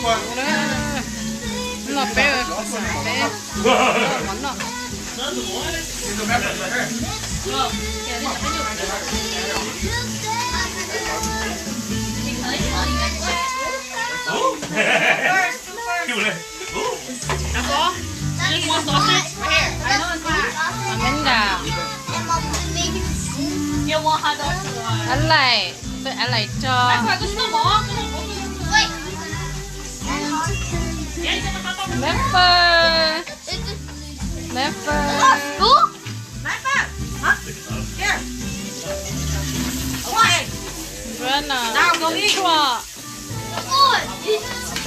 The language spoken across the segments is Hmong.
Los peb, peb mov noj. Amanda. Alaim, peb alaim tso. Mepper. Mepper. Rana. Tshuaj.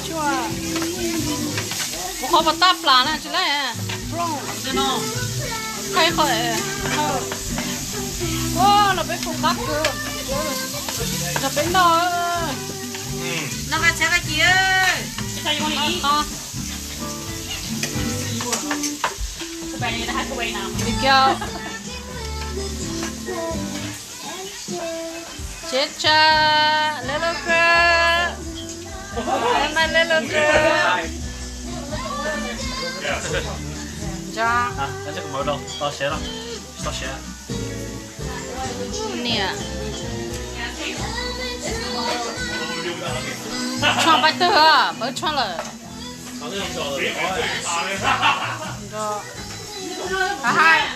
Tshuaj. Kuv qhov pas tab plas na tsis laij. Qhai qhov. Ua los peb pum qab kawg. Los peb noj. Qab. Li kiag. Seb tsa, leb lub kawg. Leb lub kawg. Ntsa. Niam. Tshuaj pab twg, pab tshuaj lawm. Hais.